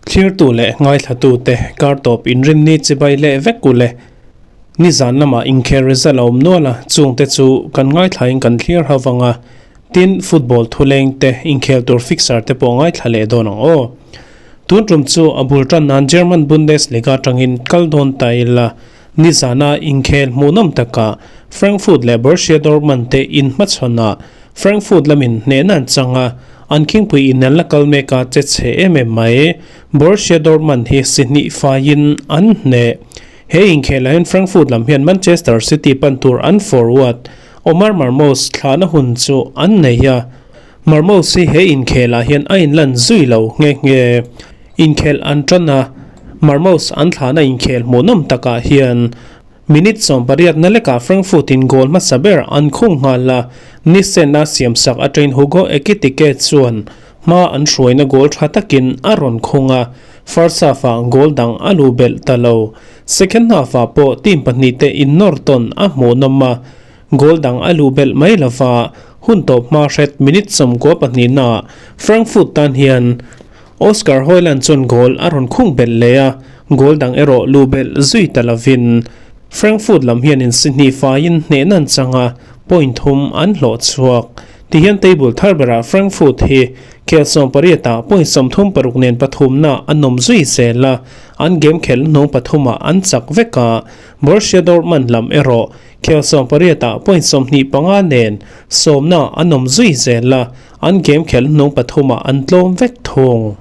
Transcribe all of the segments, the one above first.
Thlirtu leh ngaithlatute kar tawp inrinni chibai leh vek u le. Nizan lamah inkhel result a awm nual a, chungte chu kan ngaithlain kan thlir ho vang a. Tin, football thuleng te, inkhel tur fixer te pawh ngaithla leh dawn ang aw. Tun tum chu a bul tan nan German Bundesliga atangin kal dawn ta ila, nizana inkhel hmuhnawm takah Frankfurt leh Borussia Dortmund te inhmachhawn a, Frankfurt lamin hnehna an chang a, an khingpui inel la kal mek a che chhe em em mai. Borussia Dortmund hi si hnih faiin an hneh. He inkhelah hian Frankfurt lam hian Manchester City pan tur an forward Omar Marmoush thlahna hun chu an nei a. Marmoush hi he inkhelah hian a inlan zui lo nghe nghe. Inkhel an tan a, Marmoush an thlahna inkhel hmuhnawm takah hian minute 18 na lekah Frankfurt in goal hmasa ber an khung nghal a, Nissen a siamsak atangin Hugo Ekitike chuan hma an hruaina goal tha takin a rawn khung a, first half-ah goal dang a lu belh ta lo. Second half-ah pawh team pahnihte innawr tawn a hmuhnawm a, goal dang a luh belh mai lova, hun tawp hma hret minute 92 naah Frankfurt tan hian Oscar Højlund chuan goal a rawn khung belh leh a, goal dang erawh luh belh zui ta lovin Frankfurt lam hian insi hnih faiin hnehna an chang a, point thum an hlawh chhuak. Tihian table thar berah Frankfurt hi khel 18 ah point 36 nen pathumna an awm zui zel a, an game khel hnung pathumah an chak vek a, Borussia Dortmund lam erawh khel 18 ah point 25 nen sawmna an awm zui zel a, an game khel hnung pathumah an tlawm vek thung.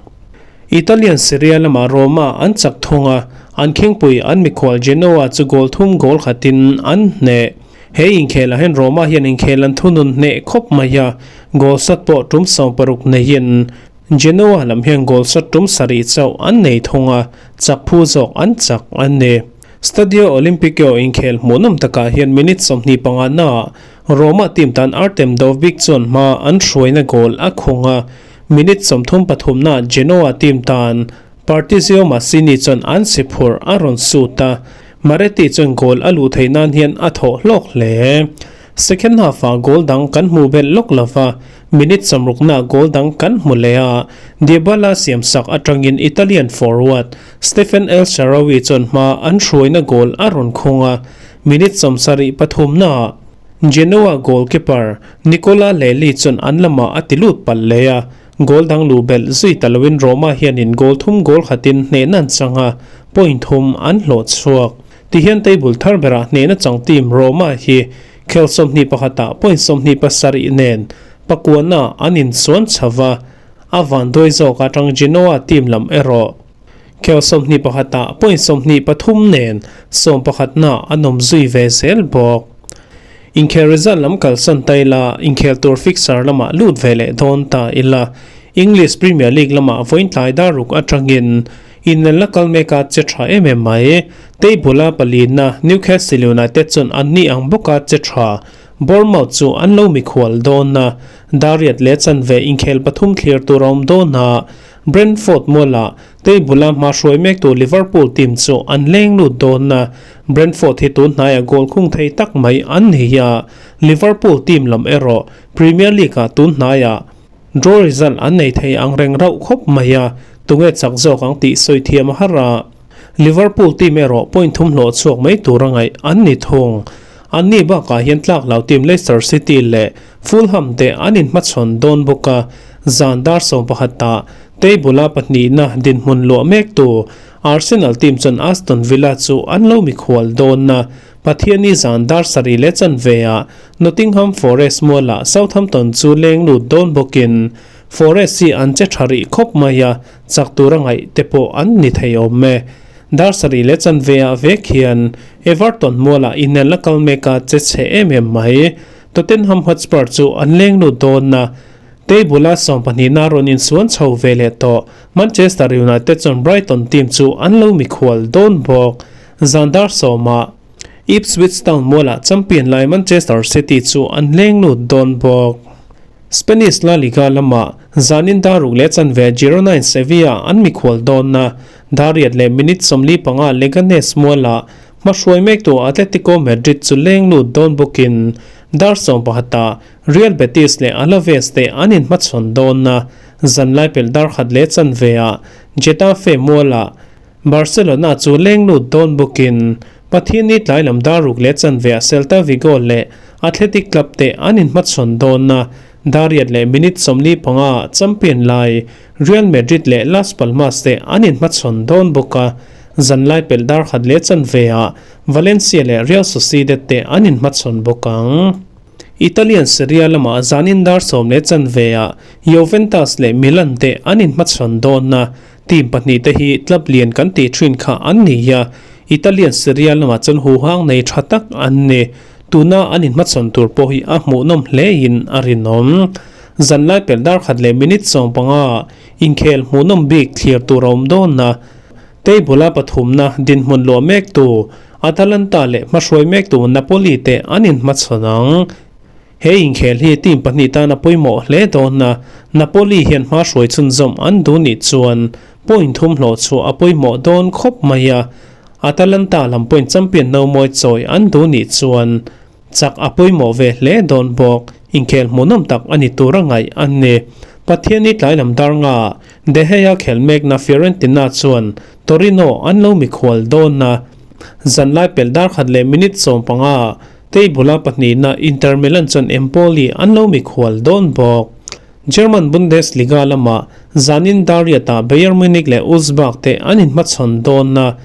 Italian Serie A lamah Roma an chak thung a, an khingpui an mikhual Genoa chu goal thum goal khatin an hneh. He inkhelah hian Roma hian inkhel an thunun hneh khawp mai a, goal sat pawh tum 60 neiin Genoa lam hian goal sat tum sarih chauh an nei thung a, chak phu zawk an chak a ni. Stadio Olimpico inkhel hmuhnawm takah hian minute 25 naah Roma team tan Artem Dovbyk chuan hma an hruaina goal a khung a, minute 33 naah Genoa team tan Patrizio Masini chuan an si phurh a rawn sut a, Maretti chuan goal a luh theih nan hian a thawh hlawk hle. Second half-ah goal dang kan hmuh belh lawk lova, minute 60 naah goal dang kan hmu leh a, Dybala siamsak atangin Italian forward Stephen El Shaarawy chuan hma an hruaina goal a rawn khung a, minute 73 naah Genoa goalkeeper Nicola Leli chuan an lamah a ti lut palh leh a, goal dang luh belh zui ta loin Roma hianin goal thum goal khatin hnehna an chang a, point thum an hlawh chhuak. Tihian table thar berah hnehna chang team Roma hi khel 21 ah point 27 nen pakuana an inchuan chho a, a van duai zawk atang Genoa team lam erawh khel 21 ah point 23 nen 11 na an awm zui ve zel bawk. Inkhel result lam kalsan ta ila, inkhel tur fixer lamah lut ve leh dawn ta ila, English Premier League lamah vawiin tlai dar ruk atangin inel la kal mek a che tha em em mai. Table a palina Newcastle United chuan an ni ang bawka che tha Bournemouth chu an lo mikhual dawn a, Dariat leh chanve inkhel pathum thlir tur a awm dawn a, Brentford mualah table a hma hruai mek tu Liverpool team chu an leng lut dawn a, Brentford hi tun hnaiah goal khung thei tak mai an ni a, Liverpool team lam erawh Premier League ah tun hnaiah draw result an nei thei ang reng rauh khawp mai a, tunge chak zawk ang tih sawi thiam a har a, Liverpool team erawh point thum hlawh chhuak mai tur a ngaih an ni thung. An ni bakah hian tlak lo team Leicester City leh Fulham te an inhmachhawn dawn bawk a, zan dar 11 ah table a pahnihna dinhmun luah mek tu Arsenal team chuan Aston Villa chu an lo mikhual dawn a, Pathiani zan dar sarih leh chanve ah Nottingham Forest mualah Southampton chu leng lut dawn bawkin Forest hi an che tha rih khawp mai a, chak tur a ngaih te pawh an ni thei awm e. Dar sarih leh chanve ah vek hian Everton mualah inel a kal mek a che chhe em em mai. Tottenham Hotspur chu an leng lut dawn a, table a 12 na rawn insuan chho ve leh tawh. Manchester United chuan Brighton team chu an lo mikhual dawn bawk. Zan dar 10 ah Ipswich Town mualah champion lai Manchester City chu an leng lut dawn bawk. Spanish La Liga lamah zanin dar ruk leh chanve Girona in Sevilla an mikhual dawn a, dar riat leh minute 45 Leganes mualah hma hruai mek tu Atletico Madrid chu leng lut dawn bawkin. Dar sawmpakhatah Real Betis leh Alaves te an inhmachhawn dawn a, zanlai pelh dar khat leh chanveah Getafe mualah Barcelona chu leng lut dawn bawkin Pathianni tlai lam dar ruk leh chanveah Celta Vigo leh Athletic Club te an inhmachhawn dawn a, dar riat leh minute 45 ah champion lai Real Madrid leh Las Palmas te an inhmachhawn dawn bawk a, zanlai pelh dar khat leh chanveah Valencia leh Real Sociedad te an inhmachhawn bawk ang. Italian Serie A lamah zanin dar sawm leh chanveah Juventus leh Milan te an inhmachhawn dawn a, team pahnihte hi club lian kan tih thin kha an ni a, Italian Serie A lamah chuan huhang nei tha tak an ni. Tuna an inhmachhawn tur pawh hi a hmuhnawm hlein a rinawm. Zanlai pelh dar khat leh minute 15 inkhel hmuhnawm bik thlir tur a awm dawn a, Table-a pathumna dinhmun luah mektu Atalanta leh hmahruai mektu Napoli te an inhmachhawn ang. He inkhel hi team pahnih tan a pawimawh hle dawn a, Napoli hian hmahruai chhunzawm an duh nih chuan point thum hlawh chhuah a pawimawh dawn khawp mai a, Atalanta lam point champion no mawi chawi an duh nih chuan Chak a pawimawh ve hle dawn bawk. Inkhel hmuhnawm tak a ni tur a ngaih a ni. Pathianni tlai lam dar nga De Gea khel mekna Fiorentina chuan Torino an lo mikhual dawn a. Zanlai pelh dar khat leh minute 15 table-a pahnihna Inter Milan chuan Empoli an lo mikhual dawn bawk. German Bundesliga lamah zanin dar riatah Bayern Munich leh Augsburg te an inhmachhawn dawn a.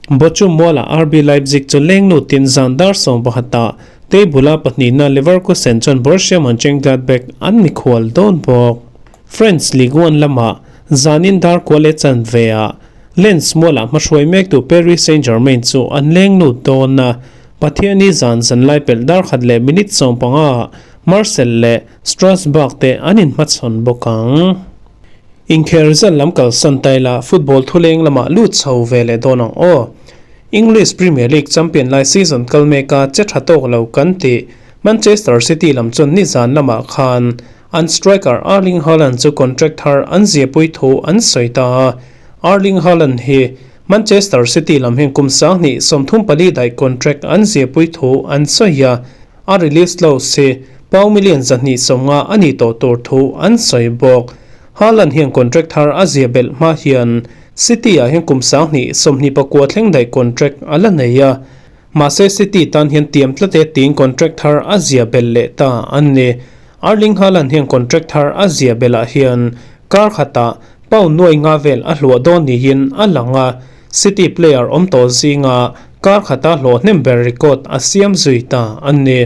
Bochum mualah RB Leipzig chu leng lutin zan dar 11ah table-a pahnihna Leverkusen chuan Borussia Mönchengladbach an mikhual dawn bawk. French Ligue 1 lamah zanin dar kua leh chanveah Lens mualah hmahruai mektu Paris Saint-Germain chu an leng lut dawn a, Pathianni zan zanlai pelh dar khat leh minute 15ah Marseille leh Strasbourg te an inhmachhawn bawk ang. Inkhel result lam kalsan ta ila football thuleng lamah lut chho ve leh dawn ang aw. English Premier League champion lai season kal meka che tha tawk lo kan tih Manchester City lam chuan nizan lamah khan an striker Erling Haaland chu contract thar an ziahpui thu an sawi ta a. Erling Haaland hi Manchester City lam hian kum 2034 daih contract an ziahpui thu an sawi a. A release clause hi pound million 250 a nih tawh tur thu an sawi bawk. Haaland hian contract thar a zia belh hma hian City ah hian kum 2029 thleng daih contract a la nei a. Mahse City tan hian tiam tlat e tiin contract thar a zia belh leh ta a ni. Erling Haaland hian contract thar a zia belh ah hian kar khatah pound nuai nga vel a hluah dawn niin a lang a. City player awm tawh zinga kar khata hlawh hnem ber record a siam zui ta a ni.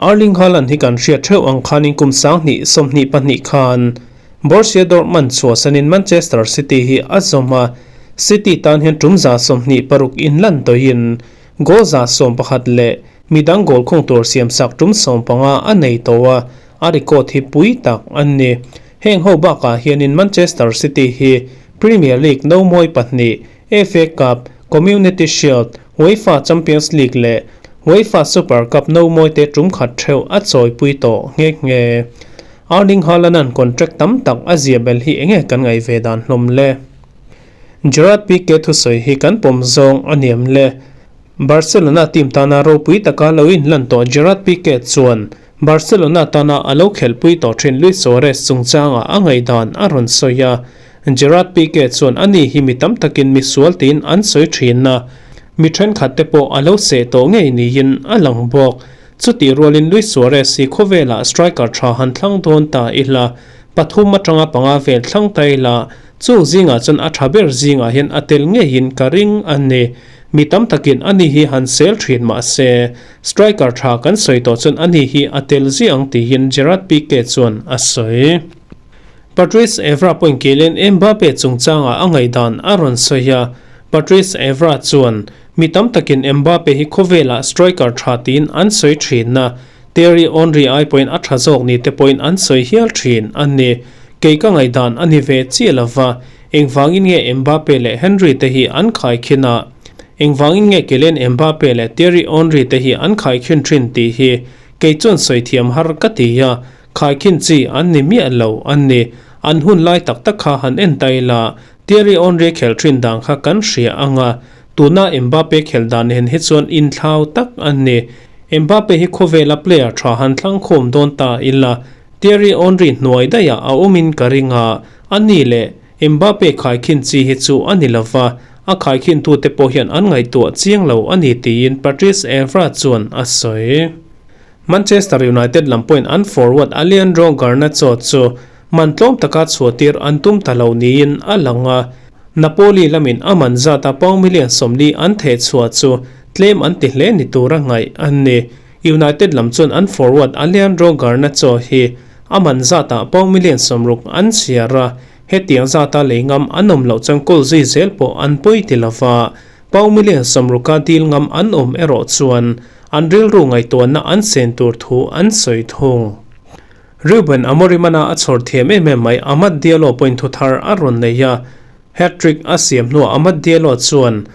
Erling Haaland hi kan hriat theuh ang khanin kum 2022 khan Borussia Dortmund chhuahsanin Manchester City hi a zawm a, City tan hian tum 26 inlan tawhin goal 11 leh midang goal khung tur siamsak tum 15 a nei tawh a, a record hi pui tak a ni. Heng ho bakah hianin Manchester City hi Premier League no mawi pahnih, FA Cup, Community Shield, UEFA Champions League leh UEFA Super Cup no mawi te tum khat theuh a chawipui tawh nghe nghe. Erling Haaland-a'n contract tam tak a zia bel hi enge kan ngaih ve dan hlawm le? Gerard Pique thusawi hi kan pawm zawng a niam le. Barcelona team tana ropui taka lo inlan tawh Gerard Pique chuan Barcelona tana a lo khelhpui tawh thin Luis Suarez chungchangah a ngaihdan a rawn sawi a. Gerard Pique chuan ani hi mi tam takin mi sual tiin an sawi thin a, mi thenkhat te pawh a lo seh tawh ngei niin a lang bawk. Chutih rualin Luis Suarez hi khawvelah striker tha han thlang dawn ta ila, pathum atanga panga vel thlang ta ila, chu zingah chuan a tha ber zingah hian a tel ngeiin ka ring a ni. Mi tam takin ani hi han sel thin mah se, striker tha kan sawi tawh chuan ani hi a tel ziah ang tiin Gerard Pique chuan a sawi. Patrice Evra pawhin Kylian Mbappe chungchangah a ngaihdan a rawn sawi a, Patrice Evra chuan, Mi tam takin Mbappe hi khawvelah striker tha tiin an sawi thin a, Thierry Henry ai pawhin a tha zawk ni te pawhin an sawi hial thin a ni. Kei ka ngaihdan a ni ve chiah lova, engvangin nge Mbappe leh Henry te hi an khaikhin a, engvangin nge Kylian Mbappe leh Thierry Henry te hi an khaikhin thin tih hi kei chuan sawi thiam har ka ti a, Khaikhin chi an ni miah lo an ni. An hun lai tak tak kha han en ta ila, Thierry Henry khel thin dan kha kan hria ang a, tuna Mbappe khel dan nen hi chuan inthlau tak an ni. Mbappe hi khawvela player tha han thlang khawm dawn ta ila, Thierry Henry hnuai daihah a awmin ka ring a, a ni leh Mbappe khaikhin chi hi chu a ni lova, a khaikhintute pawh hian an ngaihtuah chiang lo a ni tiin Patrice Evra chuan a sawi. Manchester United lam pawhin an forward Alejandro Garnacho chu man tlawm taka chhuahtir an tum ta lo niin a lang a, Napoli lamin a man zata pound million 40 an theh chhuah chu tlem an ti hle ni tura ngaih a ni. United lam chuan an forward Alejandro Garnacho hi a man zatah pound million 60 an chhiar a, hetiang zata lei ngam an awm loh chuan goal zui zel pawh an pawi ti lova. Pound million 60-a deal ngam an awm erawh chuan an rilru ngaihtuahna an sen tur thu an sawi thung. Ruben Amorim-ana a chhawr thiam em em mai Amad Diallo pawhin thu thar a rawn nei a, hat-trick a siam hnuah Amad Diallo chuan,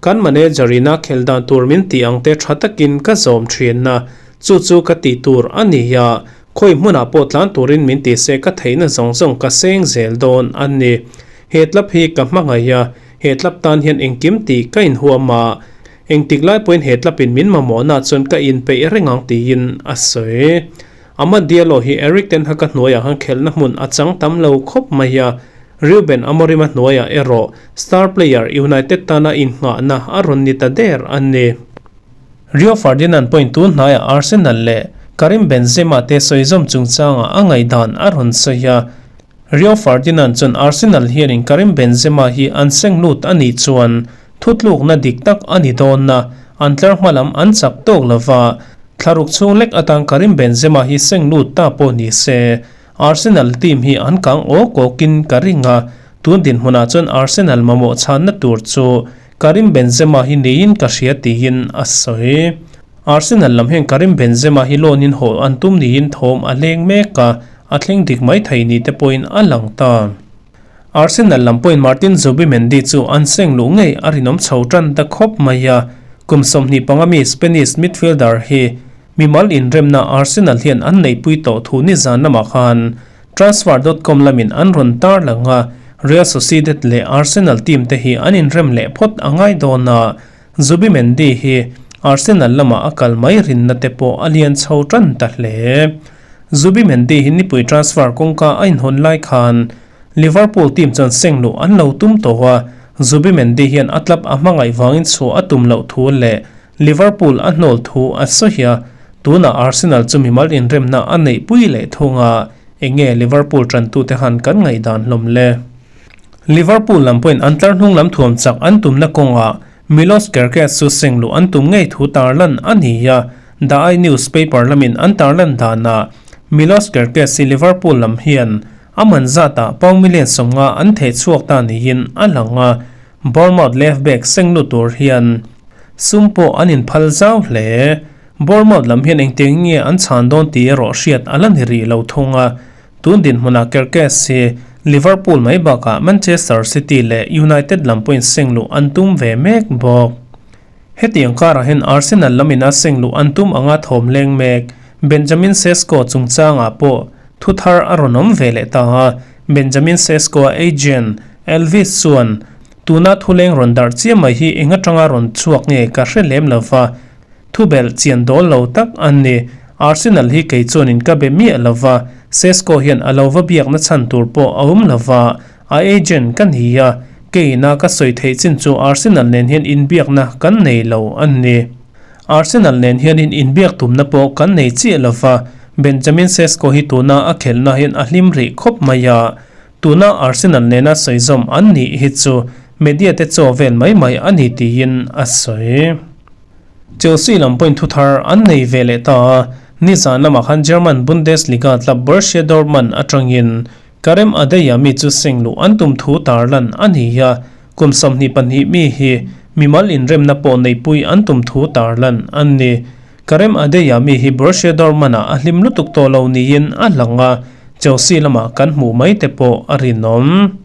Kan manager-in a khelh dan tur min tih ang te tha takin ka zawm thin a, chu chu ka tih tur a ni a, khawi hmunah pawh tlan turin min ti se ka theihna zawng zawng ka seng zel dawn a ni. He club hi ka hmangaih a, he club tan hian engkim tih ka inhuam a, engtik lai pawhin he club in min mamawhna chuan ka inpeih reng ang tiin a sawi. Amad Diallo hi Erik ten Hag-a hnuaiah khan khelhna hmun a chang tam lo khawp mai a, Ruben Amorim-a hnuaiah erawh star player United tana innghahna a rawn ni ta der a ni. Rio Ferdinand pawhin tun hnaiah Arsenal leh Karim Benzema te sawizawm chungchangah a ngaihdan a rawn sawi a, Rio Ferdinand chuan Arsenal hianin Karim Benzema hi an seng lut a nih chuan thutlukna dik tak a ni dawn a, an tlar hma lam an chak tawk lova, thlaruk chhung lek atan Karim Benzema hi seng lut ta pawh ni se, Arsenal team hi an kang awk awkin ka ring a, tun dinhmunah chuan Arsenal mamawh chhanna tur chu Karim Benzema hi niin ka hria tiin a sawi. Arsenal lam hian Karim Benzema hi loan in haw an tum niin thawm a leng mek a, a thleng dik mai thei ni te pawhin a lang ta. Arsenal lam pawhin Martin Zubimendi chu an seng luh ngei a rinawm chho tan ta khawp mai a, kum 25 mi Spanish midfielder hi mimal inremna Arsenal hian an neihpui tawh thu nizan lamah khan Transfer dot com lamin an rawn tar lang a, Real Sociedad leh Arsenal team te hi an inrem leh phawt a ngai dawn a, Zubimendi hi Arsenal lamah a kal mai rinna te pawh a lian chho tan ta hle. Zubimendi hi nipui transfer kawngka a inhawn lai khan Liverpool team chuan seng luh an lo tum tawh a, Zubimendi hian a club a hmangaih vangin chhuah a tum loh thu leh Liverpool a hnawl thu a sawi a, tunah Arsenal chu mimal inremna a neihpui leh thung a, enge Liverpool tantute han kan ngaihdan hlawm le? Liverpool lam pawhin an tlar hnung lam thuam chak an tumna kawngah Milos Kerkez chu seng luh an tum ngei thu tarlan a ni a, The Eye newspaper lamin an tarlan danah Milos Kerkez hi Liverpool lam hian a man zatah pound million 50 an theh chhuak ta niin a lang a, Bournemouth left back seng lut tur hian sum pawh an inphal zau hle. Bournemouth lam hian engtiang nge an chhan dawn tih erawh hriat a la ni rih lo thung a, Tun dinhmunah Kerkez hi Liverpool mai bakah Manchester City leh United lam pawhin seng luh an tum ve mek bawk. Hetiang karah hian Arsenal lamin a seng luh an tum anga thawm leng mek Benjamin Sesko chungchangah pawh thu thar a rawn awm ve leh ta a, Benjamin Sesko-a agent Elvis chuan, Tuna thuleng rawn darh chiah mai hi eng atanga rawn chhuak nge ka hre lem lova, Thubelh chian dawl lo tak an ni. Arsenal hi kei chuanin ka be miah lo va, Sesko hian a lo va biakna chhan tur pawh a awm lo va, a agent ka ni a, keina ka sawi theih chin chu Arsenal nen hian inbiakna kan nei lo an ni. Arsenal nen hianin inbiak tumna pawh kan nei chiah lo va, Benjamin Sesko hi tuna a khelhna hian a hlim rih khawp mai a, tuna Arsenal nena sawizawm an nih hi chu media te chaw vel mai mai a ni tiin a sawi. Chelsea lam pawhin thu thar an nei ve leh ta a, nizan lamah khan German Bundesliga club Borussia Dortmund atangin Karim Adeyemi chu seng luh an tum thu tarlan a ni a, kum 22 mi hi mimal inremna pawh neihpui an tum thu tarlan a ni. Karim Adeyemi hi Borussia Dortmund-ah a hlim lutuk tawh lo niin a lang a, Chelsea lamah kan hmuh mai te pawh a rinawm.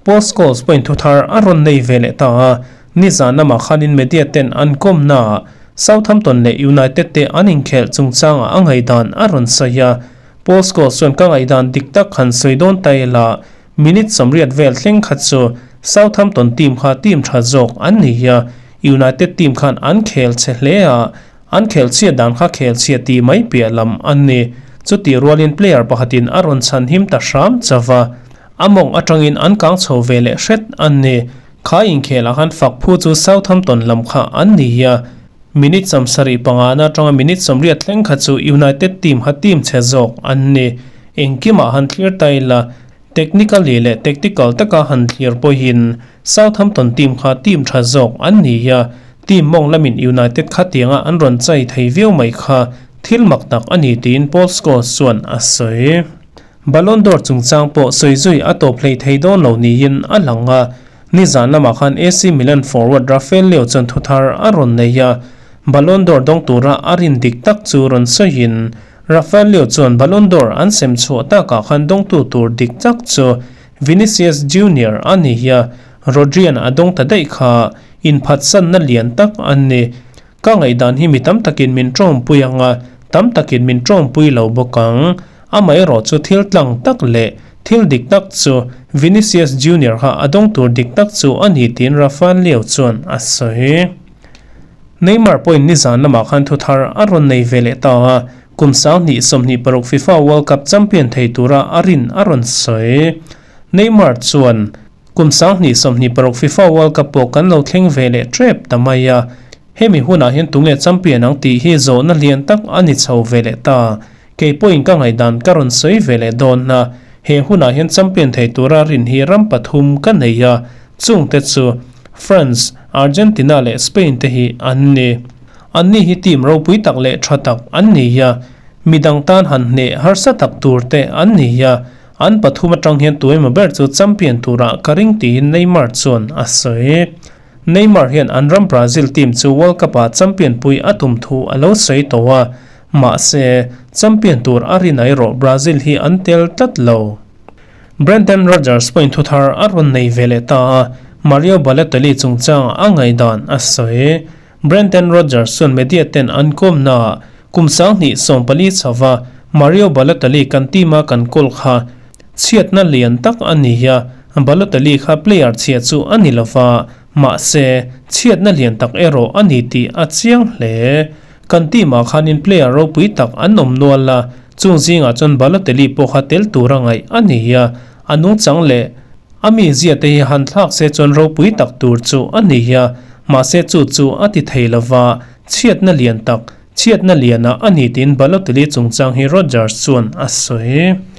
Paul Scholes pawhin thu thar a rawn nei ve leh ta a, Nizan lamah khanin media ten an kawmnaah Southampton leh United te an inkhelh chungchangah a ngaihdan a rawn sawi a. Paul Scholes chuan ka ngaihdan dik tak han sawi dawn ta ila, minute 80 vel thleng kha chu Southampton team kha team tha zawk an ni a, United team khan an khel che hle a, An khel chhiat dan kha khel chhiat tih mai piah lam a ni. Chutih rualin player pakhatin a rawn chhan him ta hram chauh a, a mawng atangin an kang chho ve leh hret a ni. Kha inkhelah khan fak phu chu Southampton lam kha an ni a, minute 75 na atanga minute 80 thleng kha chu United team kha team chhe zawk an ni. Engkimah han thlir ta ila, technically leh tactical taka han thlir pawhin Southampton team kha team tha zawk an ni a, team mawng lamin United kha tianga an rawn chai thei viau mai kha thil mak tak a ni tiin Paul Scholes chuan a sawi. Ballon d'Or chungchang pawh sawi zui a tawp hlei thei dawn lo niin a lang a, nizan lamah khan AC Milan forward Rafael Leao chuan thuthar a rawn nei a, Ballon d'Or dawng tura a rin dik tak chu rawn sawiin Rafael Leao chuan Ballon d'Or an sem chhuah takah khan dawngtu tur dik tak chu Vinicius Junior a ni a, Rodri-a'n a dawng ta daih kha inphatsanna lian tak a ni. Ka ngaihdan hi mi tam takin min tawngpui ang a, tam takin min tawngpui lo bawk ang. Amaherawh chu thil tlang tak leh thil dik tak chu Vinicius Junior kha a dawng tur dik tak chu a ni tiin Rafael Leao chuan a sawi. Neymar pawhin nizan lamah khan thu thar a rawn nei ve leh ta a, kum 2026 FIFA World Cup champion thei tura a rin a rawn sawi. Neymar chuan, Kum 2026 FIFA World Cup pawh kan lo thleng ve leh tep ta mai a, hemi hunah hian tunge champion ang tih hi zawhna lian tak a ni chho ve leh ta. Kei pawhin ka ngaihdan ka rawn sawi ve leh dawn a, he hunah hian champion thei tura rin hi ram pathum ka nei a, chungte chu France, Argentina leh Spain te hi an ni. Anni hi team ropui tak leh tha tak an ni a, midang tan han hneh harsa tak tur te an ni a, an pathum atang hian tuemaw ber chu champion turah ka ring tiin Neymar chuan a sawi. Neymar hian an ram Brazil team chu World Cup-ah champion pui a tum thu a lo sawi tawh a, mahse, champion tur a rin erawh Brazil hi an tel tlat lo. Brendan Rodgers pawhin thuthar a rawn nei ve leh ta a, Mario Balotelli chungchangah a ngaihdan a sawi. Brendan Rodgers chuan media ten an kawmnaah kum 2014 chhova Mario Balotelli kan team-a kan kawl kha chhiatna lian tak a ni a, Balotelli kha player chhia chu a ni lova, mahse, chhiatna lian tak erawh a ni tih a chiang hle. Kan team-ah khanin player ropui tak an awm nual a, chung zingah chuan Balotelli pawh kha tel tura ngaih a ni a, a nungchang leh a mizia te hi han thlak se chuan ropui tak tur chu a ni a, mahse chu chu a ti thei lova, chhiatna lian tak, chhiatna lianah a ni tiin Balotelli chungchang hi Rodgers chuan a sawi.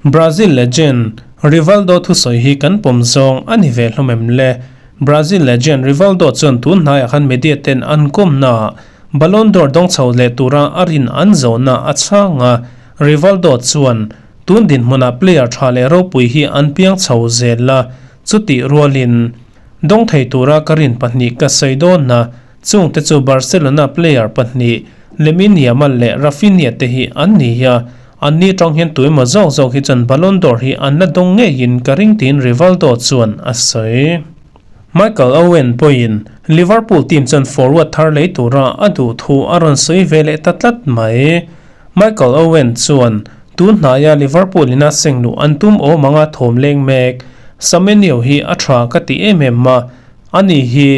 Brazil legend Rivaldo thusawi hi kan pawm zawng a ni ve hlawm em le? Brazil legend Rivaldo chuan tun hnaiah khan media ten an kawmnaah Ballon d'Or dawng chho leh tura a rin an zawhna a chhang a, Rivaldo chuan tun dinhmunah player tha leh ropui hi an piang chho zel a, chutih rualin dawng thei tura ka rin pahnih ka sawi dawn a, chungte chu Barcelona player pahnih Lamine Yamal leh Raphinha te hi an ni a, anni tang hian tuemaw zawk zawk hi chuan Ballon d'Or hi an la dawng ngeiin ka ring tiin Rivaldo chuan a sawi. Michael Owen pawhin Liverpool team chuan forward thar lei tura a duh thu a rawn sawi ve leh ta tlat mai. Michael Owen chuan tun hnaia Liverpool ina seng luh an tum awm anga thawm leng mek. Semenyo hi a tha ka ti em em a, ani hi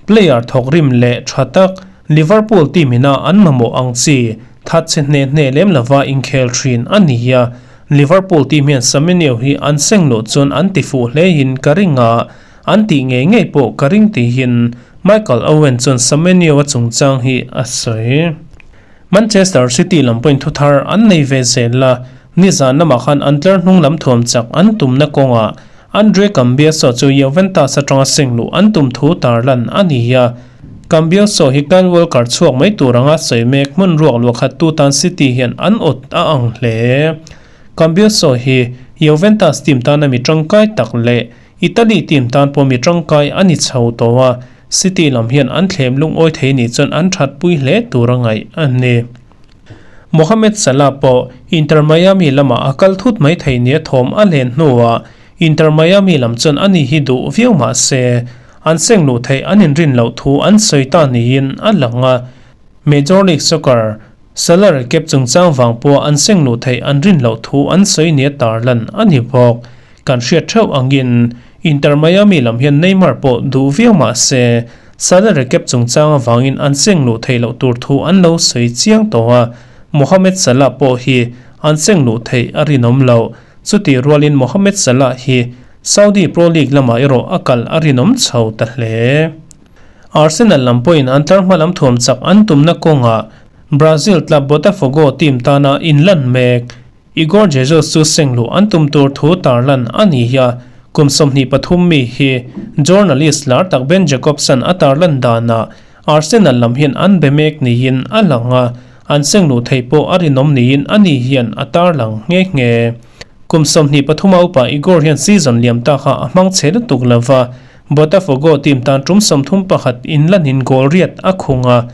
player thawkrim leh tha tak Liverpool team ina an mamawh ang chi that che hneh hneh lem lova inkhel thin a ni a, Liverpool team hian Semenyo hi an seng loh chuan an ti fuh hlein ka ring a, an tih ngei ngei pawh ka ring tihin Michael Owen chuan Semenyo a chungchang hi a sawi. Manchester City lam pawhin thuthar an nei ve zel a, nizan lamah khan an tlar hnung lam thuam chak an tumna kawngah Andre Cambiaso chu Juventus atanga seng luh an tum thu tarlan a ni a, Cambiaso hi Kyle Walker chhuak mai tur anga sawi mek hmun ruak luah khat tu tan City hian an awt a ang hle. Cambiaso hi Juventus team tana mi tangkai tak leh Italy team tan pawh mi tangkai a ni chho tawh a, City lam hian an thlem lungawi thei nih chuan an thatpui hle tur a ngaih a ni. Mohamed Salah pawh Inter Miami lamah a kal thut mai thei nia thawm a len hnuah Inter Miami lam chuan ani hi duh viau mah se, an seng luh theih an inrin loh thu an sawi ta niin a lang a. Major League Soccer salary cap chungchang vang pawha an seng luh theih an rin loh thu an sawi nia tarlan a ni bawk. Kan hriat theuh angin Inter Miami lam hian Neymar pawh duh viau mah se, Salary cap chungchang avangin an seng luh theih loh tur thu an lo sawi chiang tawh a, Mohamed Salah pawh hi an seng luh theih a rinawm lo. Chutih rualin Mohamed Salah hi Saudi Pro League lamah erawh a kal a rinawm chho ta hle. Arsenal lam pawhin an tlar hma lam thuam chak an tumna kawngah Brazil club Botafogo team tana inlan mek Igor Jesus chu seng luh an tum tur thu tarlan a ni a, kum 23 mi hi journalist lar tak Ben Jacobson a tarlan danah Arsenal lam hian an be mek niin a lang a, an seng luh theih pawh a rinawm niin ani hian a tarlang nghe nghe. Kum 23 a upa Igor hian season liam ta kha a hmang chhe lutuk lova, Botafogo team tan tum 31 inlanin goal riat a khung a,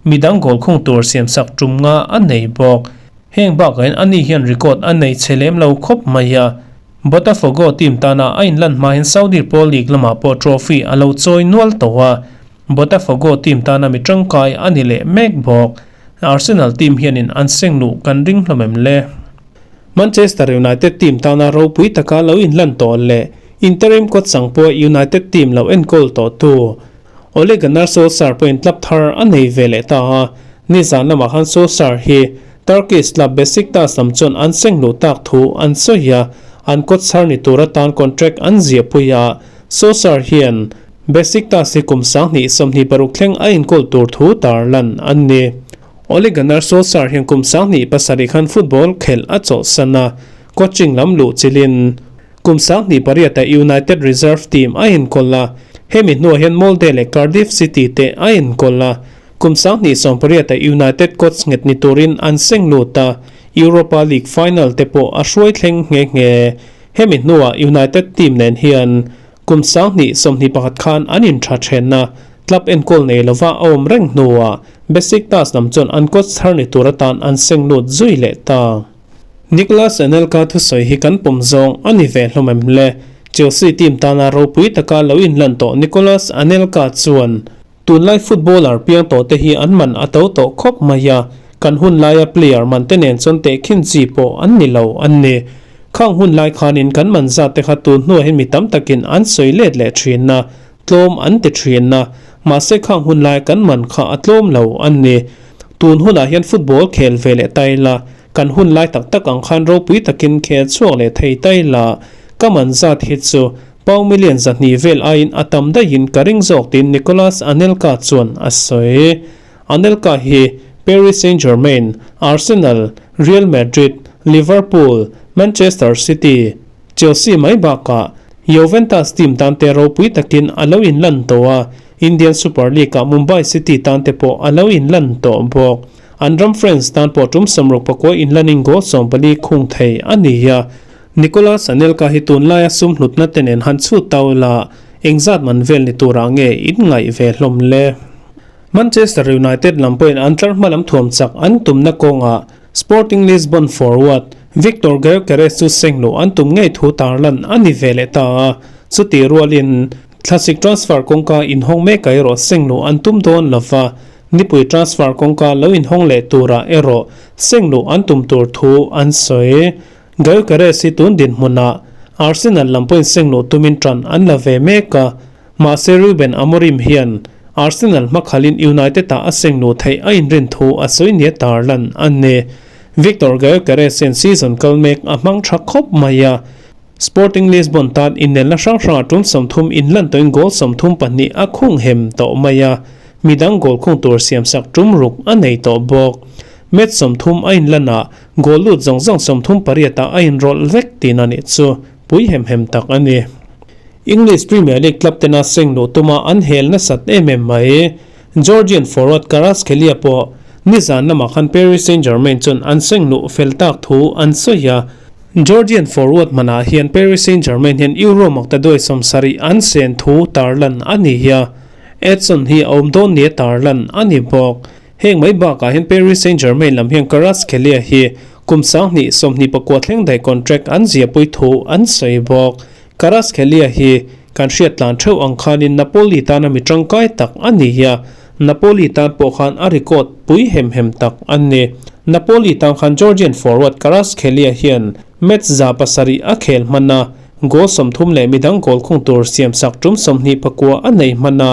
midang goal khung tur siamsak tum nga a nei bawk. Heng bakah hian ani hian record a nei chhe lem lo khawp mai a, Botafogo team tana a inlan hma hian Saudi Pro League lamah pawh trophy a lo chawi nual tawh a, Botafogo team tana mi tangkai a ni leh mek bawk. Arsenal team hianin an seng luh kan ring hlawm em le? Manchester United team tana ropui taka lo inlan tawh leh interim coach chang pawh United team lo enkawl tawh tu Ole Gunnar Solskjaer pawhin club thar a nei ve leh ta a, nizan lamah khan Solskjaer hi Turkish club Besiktas lam chuan an seng luh tak thu an sawi a, an coach thar ni tur atan contract an ziahpui a, Solskjaer hian Besiktas hi kum 2026 thleng a inkawl tur thu tarlan an ni. Ole Gunnar Solskjaer hian kum 2007 khan football khelh a chawlhsan a, coaching lam luh chilin kum 2008 ah United reserve team a inkawl a, hemi hnuah hian Molde leh Cardiff City te a inkawl a, kum 2018 ah United coach nghet ni turin an seng lut a, Europa League final te pawh a hruai thleng nghe nghe. Hemi hnuah United team nen hian Kum 2021 khan an intha then a, club enkawl nei lova a awm reng hnuah Besiktas lam chuan an coach thar ni tur atan an seng lut zui leh ta. Nicolas Anelka thusawi hi kan pawm zawng a ni ve hlawm em le? Chelsea team tana ropui taka lo inlan tawh Nicolas Anelka chuan Tunlai footballer piang tawh te hi an man a to tawh khawp mai a, kan hun laia player man te nen chuan tehkhin chi pawh an ni lo an ni. Khang hun lai khanin kan man zat te kha tun hnuah hian mi tam takin an sawi let leh thin a, tlawm an ti thin a, mahse khang hun lai kan man kha a tlawm lo an ni. Tun hunah hian football khel ve leh ta ila, kan hun lai tak tak ang khan ropui takin khel chhuak leh thei ta ila, ka man zat hi chu Pau million 200 vel aiin a tam daihin ka ring zawk tiin Nicolas Anelka chuan a sawi. Anelka hi Paris Saint-Germain, Arsenal, Real Madrid, Liverpool, Manchester City, Chelsea mai bakah Juventus team tan te ropui takin a lo inlan tawh a, Indian Super League-ah Mumbai City tan te pawh a lo inlan tawh bawk. An ram France tan pawh tum 64 inlanin goal 14 khung thei a ni a. Nicolas Anelka hi tunlaia sum hlutna te nen han chhut ta ula, engzat man vel ni turah nge in ngaih ve hlawm le? Manchester United lam pawhin an tlar hma lam thuam chak an tumna kawngah Sporting Lisbon forward Viktor Gyokeres chu seng luh an tum ngei thu tarlan a ni ve leh ta a, chutih rualin thlasik transfer kawngka inhawng mekah erawh seng luh an tum dawn lova, nipui transfer kawngka lo inhawng leh turah erawh seng luh an tum tur thu an sawi. Gyokeres hi tun dinhmunah Arsenal lam pawhin seng luh tumin tan an la ve mek a, mahse Ruben Amorim hian Arsenal hmakhalin United-ah a seng luh theih a inrin thu a sawi nia tarlan a ni. Viktor Gyokeres hian season kal mek a hmang tha khawp mai a, Sporting Lisbon tan innelna hrang hrangah tum 30 inlan tawhin goal 32 a khung hem tawh mai a, midang goal khung tur siamsak tum ruk a nei tawh bawk. Match 30 a inlan a, goal lut zawng zawng 38 ah a inrawlh vek tin a nih chu pui hem hem tak a ni. English Premier League club tena seng luh tuma an hel nasat em em mai. Georgian forward Kvaratskhelia pawh nizan lamah khan Paris Saint-Germain chuan an seng luh fel tak thu an sawi a. Georgian forward hmanah hian Paris Saint-Germain hian Euro maktaduai 70 an sen thu tarlan a ni a. Edson hi a awm dawn nia tarlan a ni bawk. Heng mai bakah hian Paris Saint-Germain lam hian Kvaratskhelia hi kum 2029 thleng daih contract an ziahpui thu an sawi bawk. Kvaratskhelia hi kan hriat tlan theuh ang khanin Napoli tana mi tangkai tak a ni a, Napoli tan pawh khan a record pui hem hem tak a ni. Napoli tan khan Georgian forward Kvaratskhelia hian match 700 a khel hman a, goal 30 leh midang goal khung tur siamsak tum 29 a nei hman a.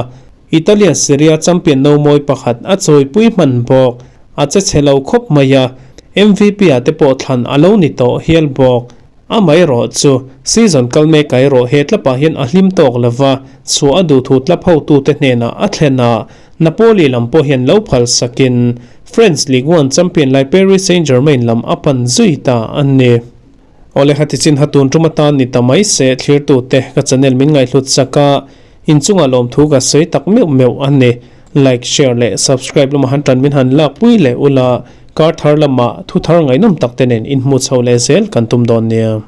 Italian Serie A champion no mawi pakhat a chawipui hman bawk. A che chhe lo khawp mai a, MVP ah te pawh thlan a lo ni tawh hial bawk. Amaherawh chu, season kal mek ah erawh he tlapah hian a hlim tawk lo va, chhuah a duh thu tlap hotute hnenah a thlen a, Napoli lam pawh hian lo phal sakin French Ligue 1 champion lai Paris Saint-Germain lam a pan zui ta a ni. Awle khati chin ha tun tum atan ni ta mai se thlirtute ka channel min ngaihhlut chak a, inchungah lawmthu ka sawi tak meuh meuh a ni. Like, share leh subscribe lama han tan min han lak pui leh ula, kar thar lamah thu thar ngaihnawm tak te nen inhmu chho leh zel kan tum dawn nia.